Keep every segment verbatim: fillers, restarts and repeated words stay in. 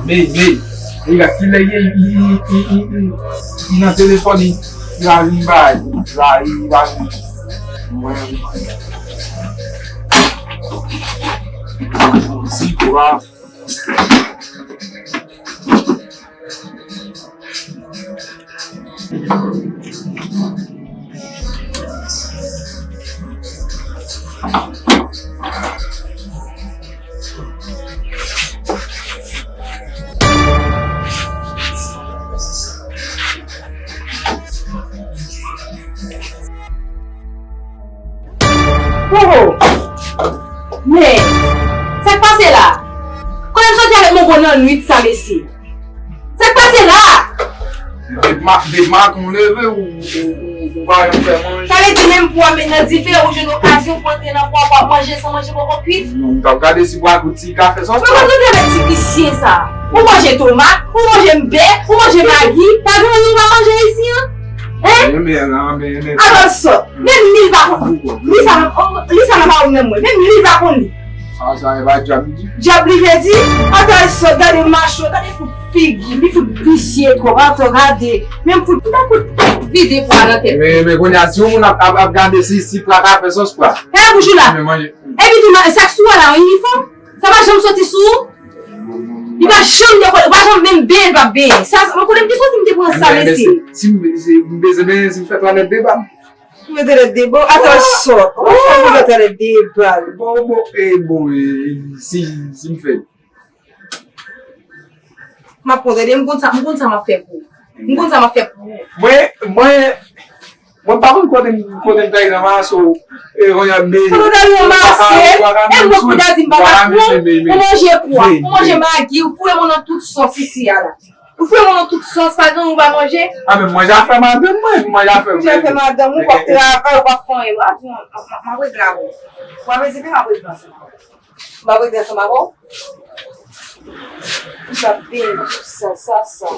Ey, ey, ey, gad kilè ye, li, li, li, li, li, li nan telefòn li, li pa vin bay, li pa, li pa vin. Mwen, si, kwa. Oh! Men, sa k pase la? Kote m soti avèk Mongo nan nwit sa, mesye? Sa k pase la? Depi ma-, depi maten w leve, ou, ou, ou, ou pa janm fè manje. Sa vle di menm pwa m met nan dife, ou jwenn okazyon pou antre nan pwa, pwa manje san manje poko kwit? Non, m t ap gade si pwa kout ti kafe sòs. Mwen konn soti avèk ti visye sa. Ou manje tomat, ou manje bè, ou manje magi, pa gen anyen ou pa manje isi an? Hein? Atò l sòt. Menm li l pa konn. Li sa nan, li sa nan mawon menm mwen. Menm li l pa konn li. Sa, sa e pa dyab li di. Dyab li vle di? Atò l sòt, gade macho, gade fout figi, li fout visye twòp. Atò gade. Menm fout, m ta fout vide pwa nan tèt. Men, men kounye a, si yon moun ap, ap, ap gade si, si pwa ka fè sòs pwa. Fè bouch ou la. Men manje. Epi tou, sa k sou ou la, yon inifòm? Sa pa janm soti sou ou? Li pa janm de, ou pa janm menm benyen, li pa benyen. Sa, mwen konnen m te soti, m te pran sa, mesye. Si, si m, si m bezwen benyen, si m fè twalèt de bal. Ou fè twalèt de bal, atò l sòt. Ou fè twalèt de bal. Bon, bon, e, bon, e, si, si m fè. M ap konn, tande, m konn sa, m konn sa m ap fè pou ou. M konn sa m ap fè pou ou. Mwen, mwen, Mwen pa konn kote m, kote m ta ye nan maso, e, kounye a, men. Kote w ta ye nan maso? E mwen pou ta di m pa ka pran, ou manje pwa, ou manje magi, ou foure mwen nan tout sòs isi a la. Ou foure mwen nan tout sòs, pa gen anyen ou pa manje. A, men manje afè madanm mwen, manje afè mwen. Manje afè madanm ou, w ap travay, ou p ap fè anyen. W ap di, m, m, m ap regle avè w. W ap rezipe, m ap regle ansanm avè w. M ap regle ansanm avè w. Ou sa byen, sa, sa, sa.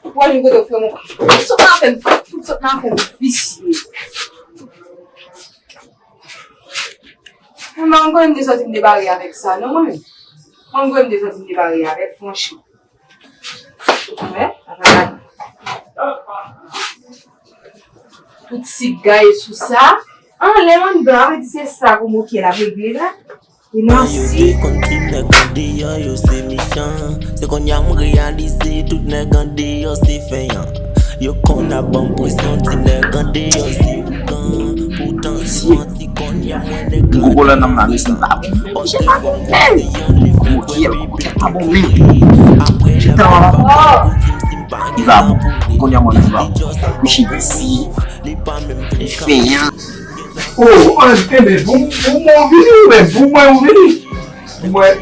Ou al vin kote w frè mwen. Tout sòt nan afè m, tout sòt nan afè m visye. Mwen pa konn de sòti m te bare avèk sa, non, mwen. Mwen konn de sòti m te bare avèk, franchman. Wè, atò gade. Tout sik gaye sou sa. An, lè m anndan, sa vle di se sa pou moke l ap regle la. Nan yo te konn di nèg andeyò yo se mechan. Se kounye a m reyalize tout nèg andeyò se fèyan. Yo konn ap ban m presyon, di nèg andeyò se ougan. Poutan si m manti, kounye a m wè nèg andeyò se fèyan. Ey! Kounye a pa bon menm. Chita la. Li pa bon. Kounye a mwen li pa bon. Misye visye. Li fèyan. Oh, an, enben, pou, pou mwen ou vini, ou menm, pou mwen ou vini. Pou mwen.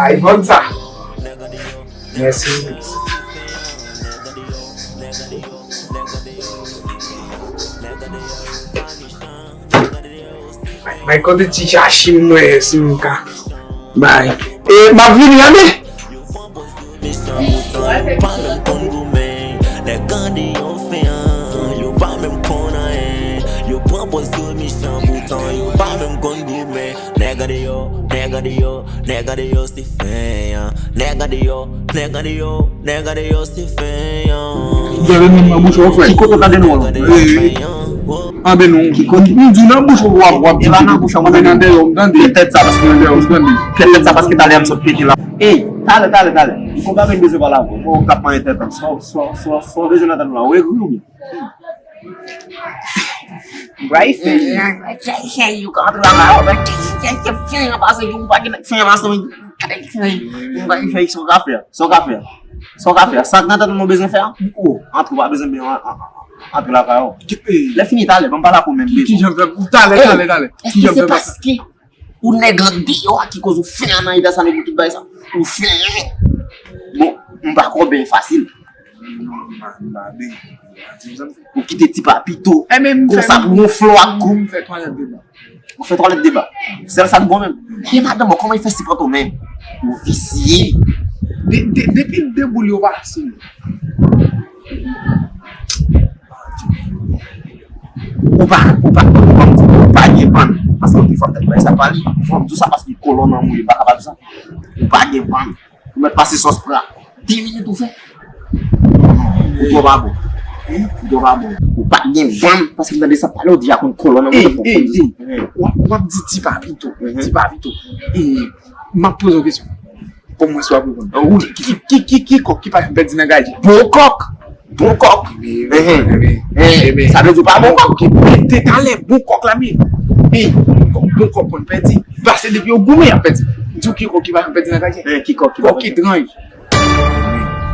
Ay, vann sa. Mèsi. Bay, bay, kote ti chachi m mwen, si m ka. Bay. E, m ap vini, tande. Yo pran pòz yo mechan poutan yo pa menm konn goumen. Nèg andeyò fè an, yo pa menm konn anyen. Yo pran pòz yo mechan poutan yo pa menm konn goumen. Nèg andeyò, nèg andeyò, nèg andeyò se fèyan. Nèg andeyò, nèg andeyò, nèg andeyò se fèyan. Gade nou nan bouch ou, frè. Ki kote w tande nou an? Wi, wi. Anben non. Ki kote? M di nan bouch ou w ap, w ap di. E pa nan bouch ou, mwen tande. Nan dèyè w, m tande. Petèt sa, paske nan dèyè w, m tande. Petèt sa, paske talè a m sot pete la. Ey, talè, talè, talè. M konn pa menm bezwen pale avè w. Bon, w t ap manyen tèt an. Sa, sa, sa, sa w bezwen nan tèt ou la, w egri oubyen? Bray fè. Fè, fè, yo ka antre la, la, fè, fè, fè, fè, pase, yo pa gen fè, pase, fè, fè, fè, sa w ka fè, sa w ka fè, sa w ka fè, sa k nan tèt ou nou bezwen fè a? Antre, w pa bezwen byen, an, an, an, antre lakay ou. Lè fini talè, ban m pale ak ou menm. Ki, ki jan fè, talè, talè, talè. Èske se paske ou nèg andeyò a ki koz ou fè an nan eta sa, nèg ou tout bagay sa? Ou fè an. Bon, m pa kwè w byen fasil. Non, m pa, m pa byen. Ou kite ti papito. Konsa pou yon flò ak gou. M fè twalèt de bal. Ou fè twalèt de bal. Sèl sa k bon menm. E madanm ou, kòman li fè sipòte w menm? Ou visye. De, de, depi de boul yo pase. Ou pa, ou pa, ou pa, ou pa gen pann. Paske ou te Fò m tande bagay sa pale. Fò m di w sa paske kolon nan mwen, m pa kapab sa. Ou pa gen bann. Ou mèt pase sòs pran. De minit ou fè. Ou twò pa bon. Ou twò pa bon. Ou pa t gen bann, paske m tande sa pale, ou deja konn kolon nan mwen. Ey, ey, ey. W ap, w ap di ti papito. Ti papito. E, m ap poze w kesyon. Pou mwen si w ap reponn. Ki, ki, ki, ki kòk ki pa janm pèdi nan gaje? Bon kòk. Bon kòk. Sa vle di w pa bon kòk. Ki pete talè, bon kòk la, men. Ey, bon kòk konn pèdi. Pase depi yo goumen, y ap pèdi. Di w ki kòk ki pa janm pèdi nan gaje? Ki kòk ki pa janm pèdi?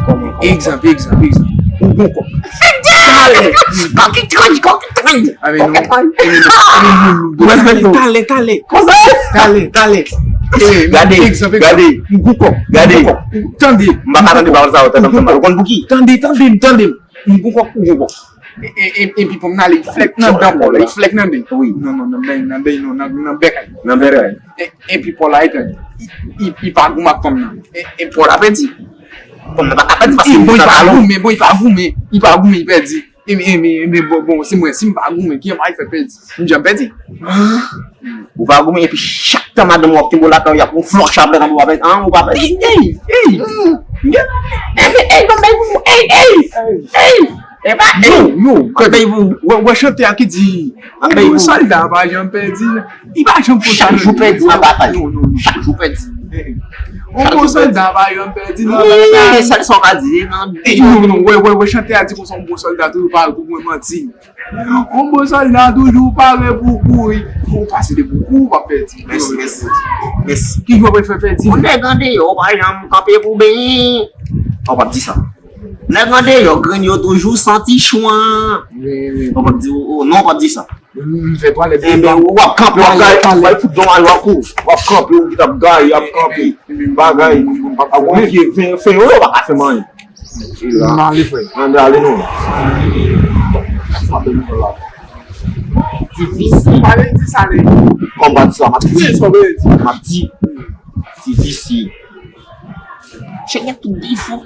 Kòk etranj. Egzanp, egzanp, egzanp. Ou gon kòk. Talè. Kòk etranj, kòk etranj. Kòk etranj. Talè, talè, talè. Talè, talè. Gade, egzanp, egzanp. Gade. Ou gon kòk. Gade. Tande. M pa ka tande pawòl sa yo, tande m fè mal. Ou konn pou ki? Tande, tande, tande. Ou gon kòk, ou gon kòk. E, e, e, epi pou m ale, li flèk nan dan kò la, li flèk nan dan. Wi. Non, non, nan dan, nan dan, non, nan, nan bèk. Nan bèk. E, epi Paul la, li pèdi. Li, li, li pa goumen ak fanm nan. E, e Paul la pèdi. Fanm nan pa ka pèdi paske li pa goumen, bon, li pa goumen, li pa goumen, li pèdi. E, e, e, e, bon, bon, si mwen, si m pa goumen, kijan m ap fè pèdi? M janm pèdi. Ou pa goumen, epi chak tan madanm ou ap kenbe w lakay ou, y ap yon flòch ap lè kanpe w ap pèdi. An, ou pa pèdi. Ey, ey, ey. Ey, ey, ey, ey, ey. Epa, yo, yo, kòd bay pou ou. Wè, wè chante a ki di, yon bon sòlda pa janm pèdi. Li pa janm konsa. Chak jou pèdi nan batay. Non, non, non. Chak jou pèdi. Yon bon sòlda pa janm pèdi nan batay. Wi, se sa w ka di, non. Non, non, wè, wè, wè chante a di konsa, yon bon sòlda toujou pare pou mwen manti. Yon bon sòlda toujou pare pou kouri. Ou pase de pou kouri, ou pa pèdi. Mèsi, mèsi. Mèsi. Ki jwè w fè pèdi? Yon nèg andeyò, ou pa janm kanpe pou benyen. Ou p ap di sa. Nèg andeyò, grenn yo toujou santi chwan. Wi, wi. Ou p ap di, o, o, non, ou p ap di sa. M fè twalèt. Enben, w ap kanpe, w ap gaye, w ap fout don al, w ap kou. W ap kanpe, ou ki t ap gaye, ap kanpe. Bagay. Ak yon vye fen, fen yo, yo pa ka fè m anyen. M ale, frè. Ann ale, non. Difisil. Pa vle di sa, li. Kòm pa di sa, m ap di. M ap di. Difisil. Chèk gen tout defo.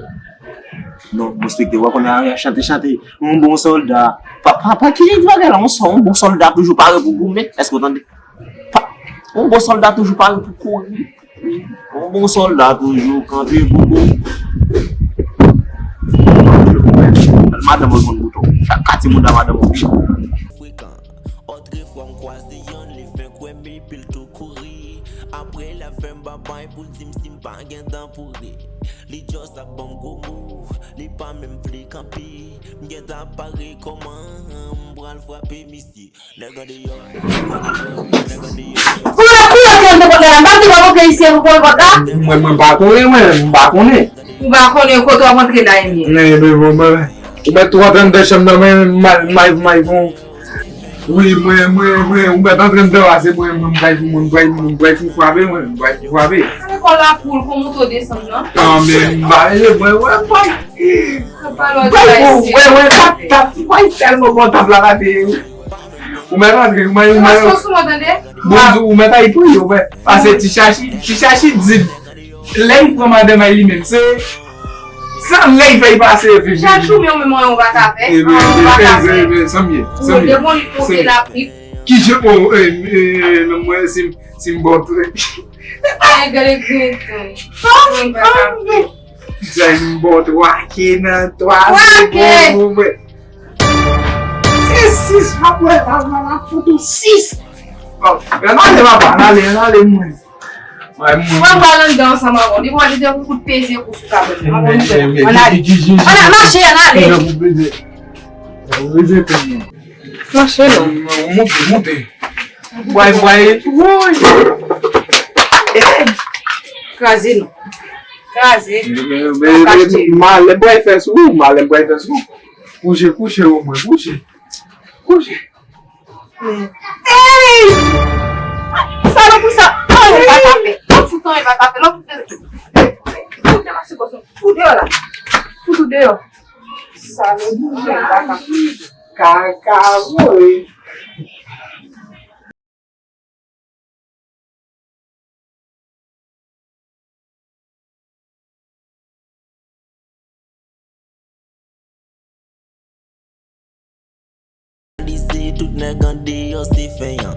Non, respekte, w konnen a chante, chante. Yon bon sòlda. Pa, pa, pa ki jan di bagay la, yon sò-, yon bon sòlda toujou pare pou goumen. Èske w tande? Pa, yon bon sòlda toujou pare pou kouri. Yon bon sòlda toujou kanpe pou kouri. Madanm ou konn bouton. Chak katye moun nan madanm ou. Frekan. Otrefwa m kwaze yonn, li fè kwè m epi l tou kouri. Apre l ap fè m babay pou l di m si m pa gen dan pou ri. Li just ap ban m gwo mo, li pa menm vle kanpe. M gentan ap pare kòman m pral frape misye. Nèg andeyò, nèg andeyò, nèg andeyò. Pou la, pou la, ki antre pòt la, m pa di w ap antre isi pou pran pòt la. Mwen, mwen pa konnen, mwen, m pa konnen. Ou pa konnen kote w ap antre la, ebyen. Men, men, bon, mwen, ou mèt tou antre anndan chanm nan, men, may, may, may, fon. Wi, mwen, mwen, mwen, ou mèt antre anndan, se mwen, mwen, m pral, mwen, m pral, mwen, m pral fout frape, mwen, m pral fout frape. Se kò la poul, kon mouto desann nan. An, men, m pa, mwen, mwen, mwen, mwen, tap, tap, mwen, tèlman bon tap la rate. Ou mèt antre, ou mèt, ou mèt. Paske w sou mwen, tande? Bon, ou mèt ay pou yo, ou mèt. Pase ti chachi, ti chachi di. Lè y pran madanm ay li menm, se, se lè y fè y pase epi. Chak jou, men ou menm, ou pa ka fè. Ebyen, ou pa ka fè. Ebyen, ebyen, sanm ye, sanm ye. Ou te bon, li pote lapli. Ki je, o, e, e, non, mwen, si m, si m bon, e, gade grenn tou. Mwen pa ka fè. Sa m bon, twa ke nan, twa ke bon, mwen. Se sis, apre, apre, apre, foto sis. Bon, ann ale, papa, ann ale, ann ale, mwen. Mwen, mwen. Mwen pral anndan ansanm avè w. Depi w al depi w kout peze kou sou kabann nan. Ann ale. Ann ale, mache, ann ale. Mache non. Monte, monte. Bway, bway. Woy. Kraze non. Kraze. Malè bway fè sou ou, malè bway fè sou ou. Kouche, kouche omwen, kouche. Kouche. Ey! Salopri sa! Anyen pa ka fè. Lòt fout anyen pa ka fè. Lòt fout anyen. Fout deyò la. Fout ou deyò. Salopri anyen pa ka fè. Kaka voye. Lise tout nèg andeyò se fèyan.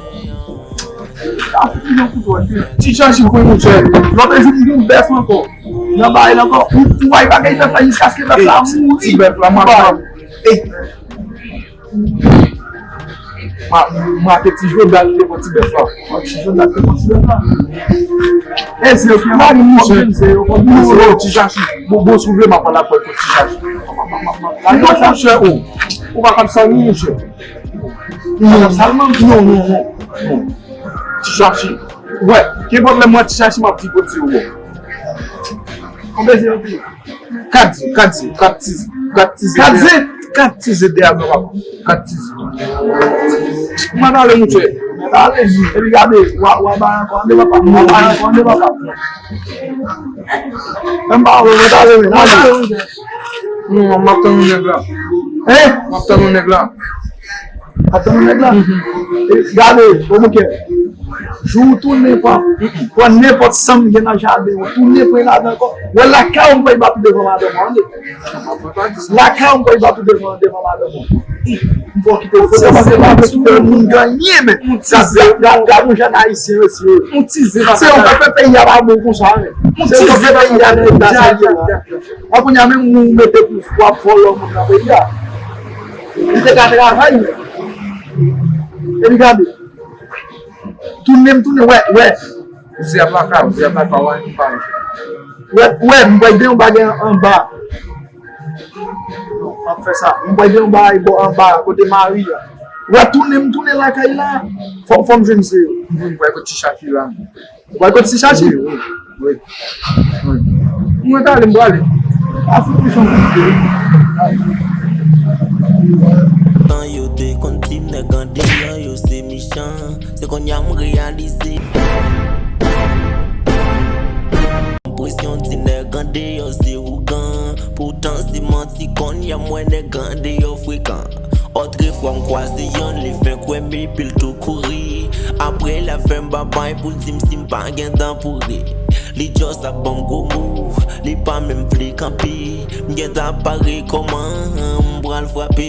Ti Chachi, mwen, monchè. Lòt jou, m gen bèf ankò. Nan bagay la ankò. Ou, ou wè bagay bèf la jiskaske bèf la mouri. Ti bèf la, mwen, mwen. Ey. Mwen, mwen, te ti Jodal te pran ti bèf la. Ti Jodal te pran ti bèf la. E se yo ki mari, monchè. Se yo ki mari. Ti Chachi. Bon, bon, si w vle, m ap pale ak ou, Ti Chachi. Ou pa konn chè, ou. Ou pa konn sa, monchè. Non, non, non, non. Ti Chachi. Wè, kenpòt lè m wè Ti Chachi, m ap di kote ou. Konbyen se yo pi? Kat ze, kat ze, kat tize, kat tize. Kat ze? Kat tize de a, papa. Kat tize. Ou mèt ale, monchè. Mèt ale. Epi gade, w a, w a bay ankò, ande papa. W a bay ankò, ande papa. Menm pa wè, mèt ale, men. Mèt ale, monchè. Non, m ap tann yon nèg la. Hein? M ap tann yon nèg la. Ap tann yon nèg la? Mhm. E, gade, o bouke. Jou w tounen, pran, pran nenpòt san m gen nan jaden, ou tounen pran ladan ankò. Wè lakay ou m pral ba tou devan madanm ou, ande. Lakay ou m pral ba tou devan, devan madanm ou. M fò kite w foto, paske m pa vle kite moun ganye, men. Gad, gad, gad, gad yon jèn ayisyen, mesye. Se ou k ap fè peyi a pa bon konsa, men. Se ou k ap fè peyi a nan eta sa l ye la. An kounye a menm ou mete pou w ap vòlò moun nan peyi a. Li te ka travay, men. Epi gade. Tounen m tounen, wè, wè. Ou se ap lakay, ou se ap lakay, wè, m pa wè. Wè, wè, m wè gen yon bagay anba. M ap fè sa. M wè gen yon bagay bò anba, kote mari a. Wè, tounen m tounen lakay la. Fò, fò m jwenn se yo. M wè kote ti Chachi la. Ou pral kot Ti Chachi? Wi, wi, wi. Wi. Mwen ta ale, m prale. Pa fout mechan pou mwen. Tan yo te konn di m nèg andeyò yo se mechan. Se kounye a m reyalize. Enpresyon di nèg andeyò se ougan. Poutan se manti, kounye a m wè nèg andeyò frekan. Otrefwa m kwaze yonn, li fenk wè m epi l tou kouri. Apre l ap fè m babay pou l di m si m pa gen dan pou ri. Li just ap ban m gwo mo, li pa menm vle kanpe. M gentan ap pare kòman m pral frape